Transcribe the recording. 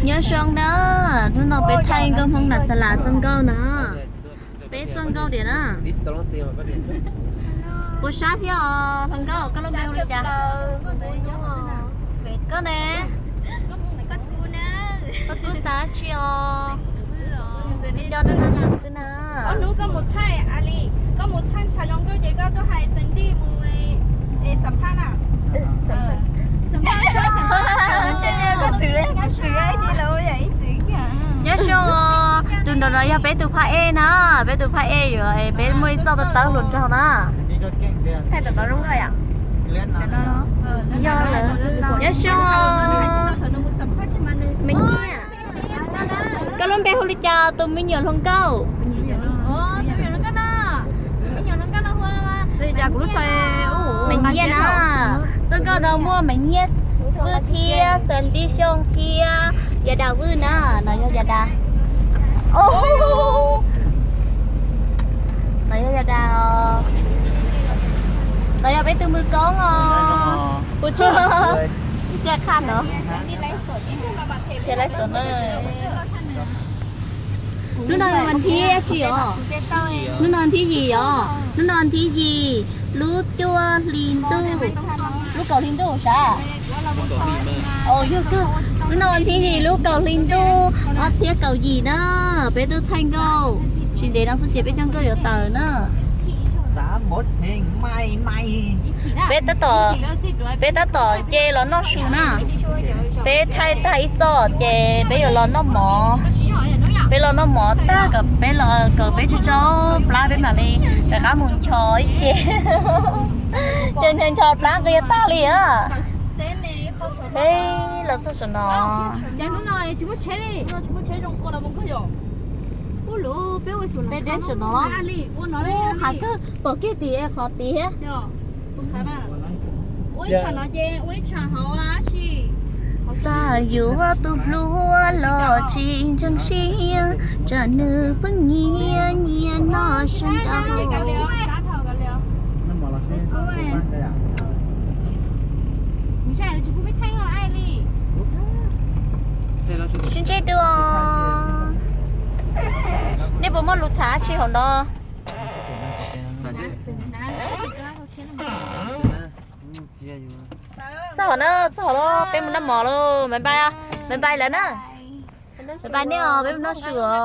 Nyob zoo na, hnub no peb thaij nkauj Hmoob Nam Xa Las txoj nkauj na. Peb txoj nkauj tias na. Puas sab thiab os hluas nkauj, koj lub npe hu li cas? Koj ne? Koj kub xav tsi os? Li cov neeg no xwb na. Hnub koj mus thaij, a li, koj mus thaij ntxhais zoo nkauj ces koj tuaj hais Sandy mus xam phaj na. Nyob zoo, tus nraum no yog peb tus phaj ej na, peb tus phaj ej yuav peb muaj ib txoj tawb hluas nraug na. Nyob zoo, me nyiaj, koj lub npe hu li cas tus me nyuam hluas nkauj? Me nyiaj na, txoj nkauj no muaj me nyiaj Vwj thiab Sandy Xyooj thiab Yas Das Vwj na, no yog Yas Das. No yog Yas Das os. No yog peb tus mwg koob os. Puas tsuaj? Ib pliag qhaj no. Hnub no vas thib tsi os? Hnub no thib yim os. Hnub no thib yim lub cuaj hli ntuj, lub kaum hli ntuj sav. Hnub no thib yim lub kaum hli ntuj ob txhiab kaum yim na. Peb twb thaij nkauj tsis ntev no xwb ces peb cov nkauj yuav tawm na. Peb tab tom, peb tab tom nce los noj su na. Peb thaij tag ib txoj ces peb yuav los noj mov. Peb los noj mov tag kom peb los kom peb tsaug tsaug plab peb mam li rov qab mus nchos ib ce. Ces nchos nchos plab nqis tag li a. Peb los txog saum no. Peb deb saum no. Qhav kawg pom kiag tim qhov tid thiab. Xav yuav tus hluas los tsis ntseeg siab, tsam nws pheej nyiam nyiam noj sab nraud. Sib ntsib dua. Nej puas muaj lus tham tsi hauv no? Txog hauv na, txog hauv lawm, peb mus noj mov lawm, bye bye, bye bye lawm na. Bye bye nej os, peb mus noj su os.